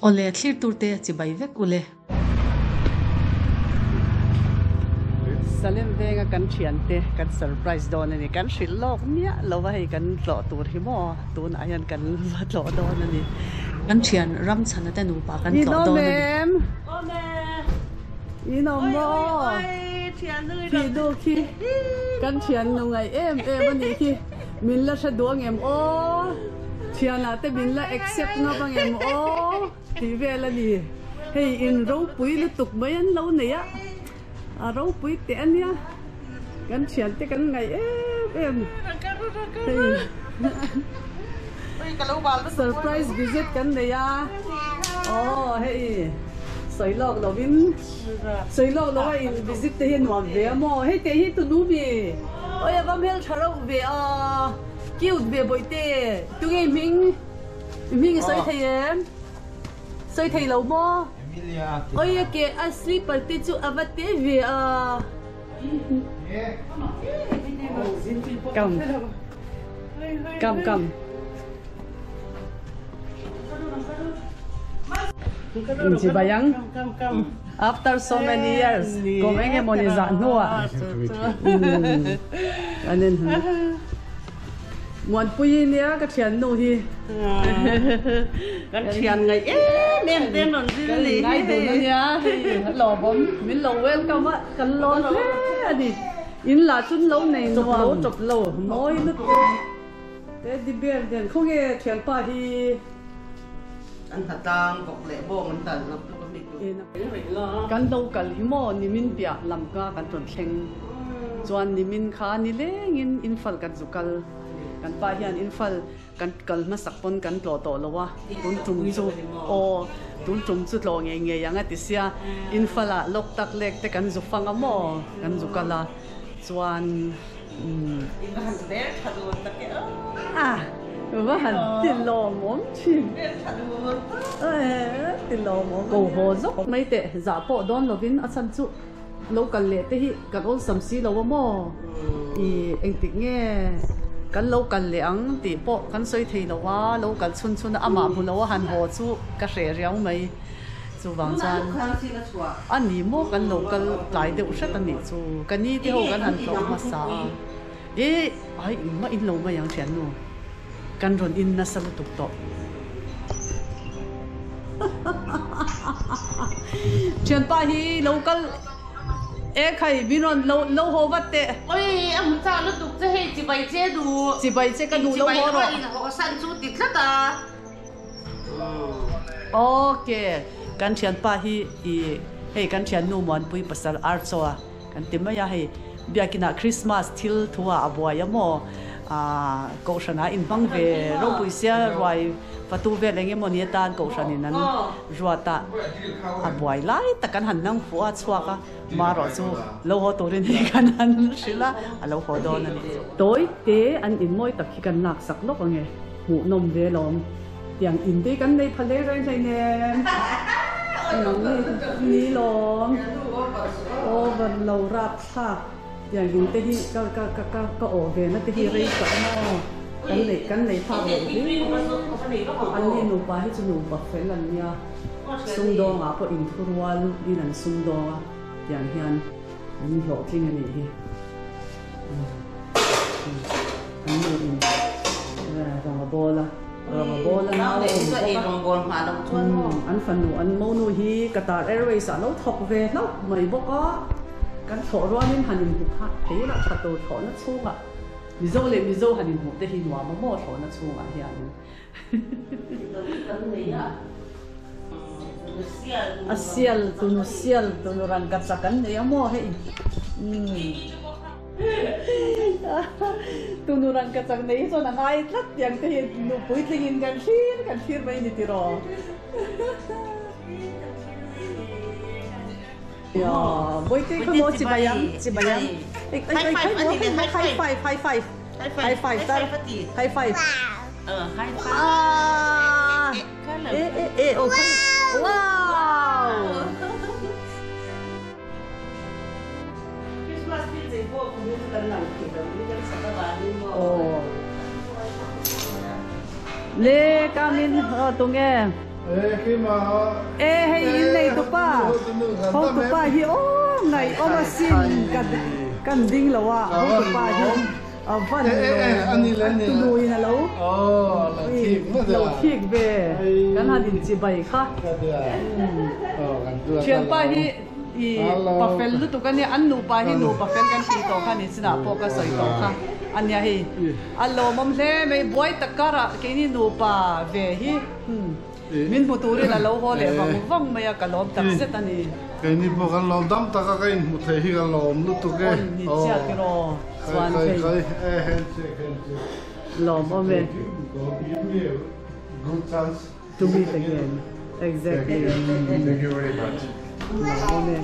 Awle, thlir turte chibai vek ule. Salem venga kan thiante kan surprise dawn a ni. Kan hrilh lawk miah lo va hei kan tlawh tur hi maw tunah hian kan va tlawh dawn a ni. Kan thian Ramchhana te nupa kan tlawh dawn a ni. Inawm em? Inawm maw? Khi nu khi kan thian nu ngaih em em a nih khi. Min la hre duh angem aw? Thianah te min la accept ngam angem aw? Tih vel a ni. Hei in ropui lutuk mai an lo nei a, a ropui teh a nia. Kan thiante kan ngaih em em. Hei surprise visit kan nei a. Aw hei sawi lawk lovin sawi lawk lo a in visit te hi nuam ve a maw? Hei teh hi tunu mi? Awi a va hmeltha reuh ve a, cute ve bawihte. Tunge hming? I hming i sawi thei em? Sawi thei lo maw? Awi a ke a slipper te chu a va te ve a. Kam. Kam kam. Inchibai ang. After so many years kum eng emaw ni zah hnuah. An en. Muanpui nia ka thiannu hi. Kan thian ngaih em em te rawn zir ni. Kan ngai dun ania hei lawmawm min lo welcome a kan lawn hle a ni. In lah chun lo nei nuam. Chawp lo chawp lo mawi lutuk. Teddy bear nen khawnge thianpa hi. An hnatlang bawk leh bawng an dal lo tluk a mi tu. Kan lo kal hi maw nimin piah lam kha kan rawn thleng chuan nimin kha ni lengin infal kan zu kal kan pa hian infal kan kal hmasak pawn kan tlawh tawh lo a tun tum chu aw tun tum chu tlawh ngei ngei ang a ti sia infal ah lawk tak lek te kan zu fang a maw kan zu kal a chuan umm. Va han ti lawmawm thin. Ti lawmawm. Ko haw zawk mai teh zah pawh dawn lovin a chhan chu lo kal leh te hi kan awlsam si lo a maw? I engtik nge kan lo kal leh ang tih pawh kan sawi thei lo a, lo kal chhun chhun a amah hmu lo a han haw chu ka hreh riau mai. Chuvang chuan a ni maw kan lo kal tlai deuh hret a nih chu. Ka ni te ho kan han tlawh hmasa a. E ai engmah in lo mai ang thiannu, kan rawn in nasa lutuk tawh. Thianpa hi lo kal e khai min rawn lo lo haw vat teh. Oi a hmu chak lutuk che hei chibai che duh. Chibai che ka duh lo haw rawh. Chibai in haw san chu ti tlat a. Ok kan thianpa hi i hei kan thiannu Muanpui pasal Archaw a. Kan ti mai a, hei biakinah Christmas thil thu ah a buai a maw? Aaa Kohhranah inhmang ve ropui sia ruai fatu vel eng emaw ni atan Kohhranin an ruat a, a buai lai tak kan han hnang fuh a, chhuak a, marawh chu lo haw turin hei kan han hrilh a, a lo haw dawn a ni. Tawi te an inmawi tak hi kan laksak lawk ange, hmuhnawm ve lawm. Tiang in te kan nei pha hle reng hleinem. Nang ni lawm. Over lo rap thlak. Tiang in te hi ka ka ka ka ka awh ve na te hi rei tawh maw. Kan nei kan nei phak loh hi. An ni nupa hi chu nupa fel an nia. Sumdawngah pawh inthurual in an sumdawng a. Tiang hian an hlawhtling a nih hi. An nu in rawng a bawl a, rawng a bawl a nau a awm bawk a, an fanu an monu hi Qatar Airways ah lo thawk ve hlauh mai bawk a, kan thlawh rualin han inhmu phah thei ila tha tur thlawhna chhungah Mizo leh Mizo han inhmuh te hi nuam a maw thlawhna chhungah hianin. A sial tunu sial tunu rangkachak an nei a maw hei tunu rangkachak nei hi chuan a ngai tlat tiang te hi nu puitling in kan thlir kan thlir mai ni tiraw Bawite kha maw chibai ang chibai ang high five high five High five tar. High five. High five. Ah. Eh eh eh oh. Wow. Christmas thil chei pawh kum hi kan lang thei lo ni kan sak avangin maw. Oh. Le kamin oh tunge. E hei in nei tupa hotupa hi aw ngaih awm asin kan ding lo a hotupa hi a van lo a tunu in a lo lo thik ve kan han inchibai kha thianpa hi I pafel lutuk ania, an nupa hi nupa fel kan tih tawh kha ni chinah pawh ka sawi tawh kha ania hei. A lawmawm hle mai, buai tak karah keini nupa ve hi min hmu turin a lo haw leh vang vang mai a, ka lawm tak zet a ni. Keini pawh kan lawm dam tak a, ka inhmu theih hi ka lawm lutuk e. Awn ni chiah tiraw chuan hei. Lawmawm e. Good chance. To meet again. Exactly. Thank you very much.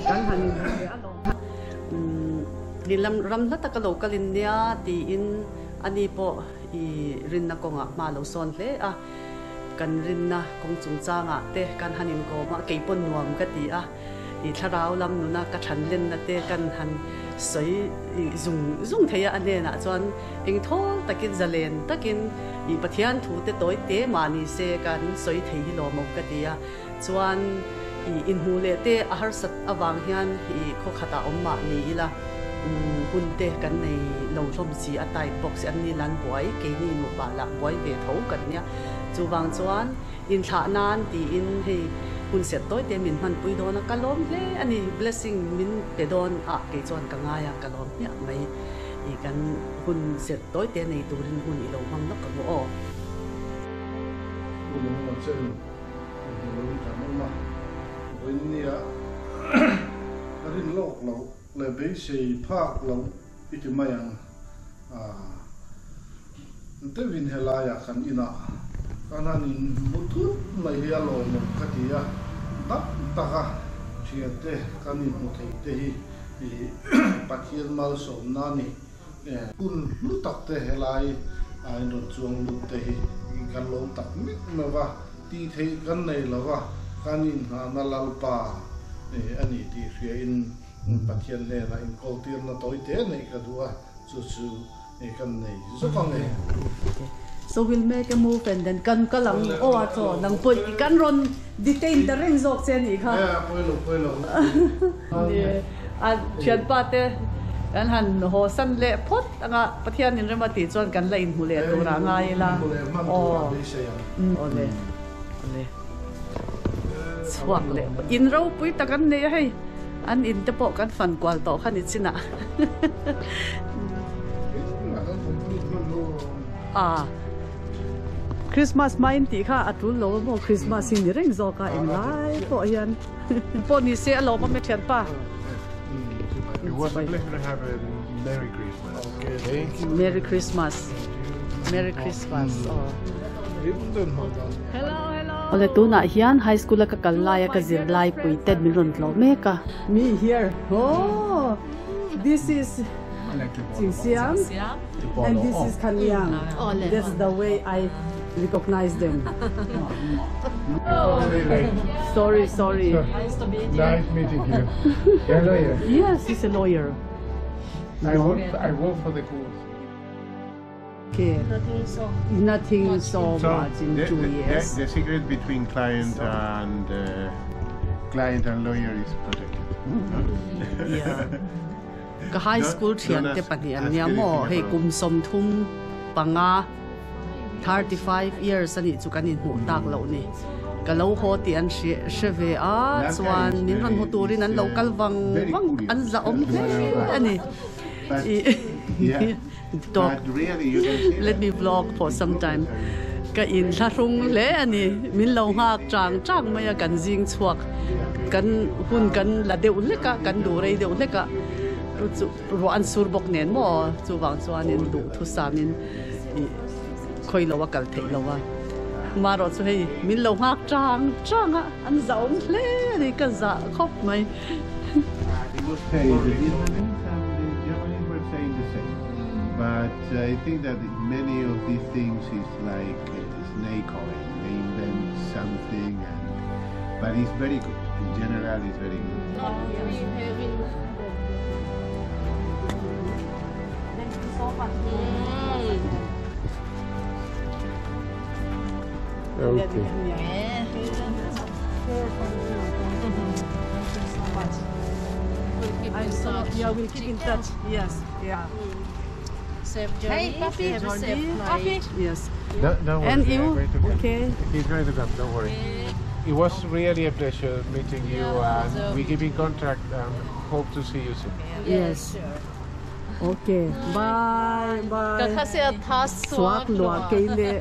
Kan han inhmu leh a lawm. Ni lam ram hla taka lo kal in nia tiin ani pawh i rinna kawngah hma lo sawn hle a. Kan rinna kawng chungchangah te kan han inkawm a, kei pawn nuam ka ti a. I thlarau lam nuna ka than lenna te kan han sawi zung zung thei a, a hnenah chuan engthawl takin zalen takin i Pathian thu te tawi te mah ni se kan sawi thei hi lawmawm ka ti a, chuan i inhmuh leh te a harsat avang hian i khaw khatah awm mah ni ila hun te kan nei lo hlawm si a, tight bawk si an ni lan buai keini nupa lah buai ve tho kan nia, chuvang chuan inthlah nan tiin hei hun serh tawi te min hmanpui dawn a, ka lawm hle a ni, blessing min pe dawn ah kei chuan ka ngai a, ka lawm hmiah mai. I kan hun serh tawi te nei turin hun i lo hmang lawk ang u aw. Hun eng emaw chen i hmu loin kan awm a, vawiin nia ka rin lawk loh leh beisei phak loh i ti mai ang. Deuhin helaiah kan inah kan han inhmu thut mai hi a lawmawm ka ti a, dam taka thiante kan inhmu thei te hi Pathian malsawmna a ni. Hun hlu tak te helai a inrawn chuang lut te hi kan lawm tak meuh meuh a, tih theih kan nei lo va, kan inngahna Lalpa a ni tih hriain Pathian hnenah inkawltirna tawi te neih ka duh a, chu chu kan nei zawk ang e. So we'll make a move and then kan kal ang aw a chaw nang pawh i kan rawn detain ta reng zawk che a nih kha. Yeah, pawi lo, pawi lo. Ni a thianpa te kan han haw san leh phawt anga Pathian in rem a tih chuan kan la inhmu leh tur ah ngai ila. Inhmu leh hman tur ah beisei ang. Awle, awle. Chhuak leh in ropui tak an nei a hei. An in te pawh kan fan kual tawh kha ni chin ah. A Christmas hma in tih kha a tul lo a maw Christmas hi ni reng zawk a englai pawh hian pawh ni se a lawmawm e thianpa. It was a pleasure to have a Merry Christmas. Merry Christmas. Merry Christmas. Oh. Hello hello. Awle tunah hian high school a ka kal laia ka zir lai pui ten min rawn tlawh mek a. Me here. Oh. This is Qingxiang and this is Kanyang. That's the way I recognize them. Sorry, sorry. Nice to meet you. Nice meeting you. You're a lawyer? Yes, he's a lawyer. I work, I work for the court. Okay. Nothing so Nothing so So much in the, 2 the, years. the, the secret between client and client and lawyer is protected. Yeah. Ka high school Don't thian te ask, pahnih an ask nia maw anything hei about. kum 35 35 years ani chu kan inhmuh tak loh ni ka lo haw tih an hre hre ve a That guy chuan is min rawn very hmu turin is an lo kal vang very vang an curious za awm to hle learn about. ani But i yeah, talk but really you can see let that me vlog for the some time professor ka in thlahrung hle ani min lo nghak chang chang mai a kan zing chhuak kan hun kan la deuh hlek a kan duh rei deuh hlek a chu ruah an sur bawk nen maw chuvang chuanin duh thusamin i khawi lo a kal theih lo a marawh chu hei min lo nghak chang chang a an za awm hle ani ka zah khawp mai. He was saying the Vietnamese and the Japanese were saying the same. But I think that many of these things is like snake oil. They invent something, and but it's very good. In general, it's very good. Thank you so much. Okay. Thank you. Thank you. Thank you so much. We'll keep I'm in so touch. yeah, we'll keep in touch. Yes. Yeah. Safe journey. Hey, puppy. Have a safe Puppy. flight. Yes. No, don't worry. And they are you? going to come. Okay. He's going to come. Don't worry. It was really a pleasure meeting you, Yeah, and so- we keep in contact and hope to see you soon. Yes. Sure. Okay. Bye. Bye. Ka khase tha Swak lua ke le.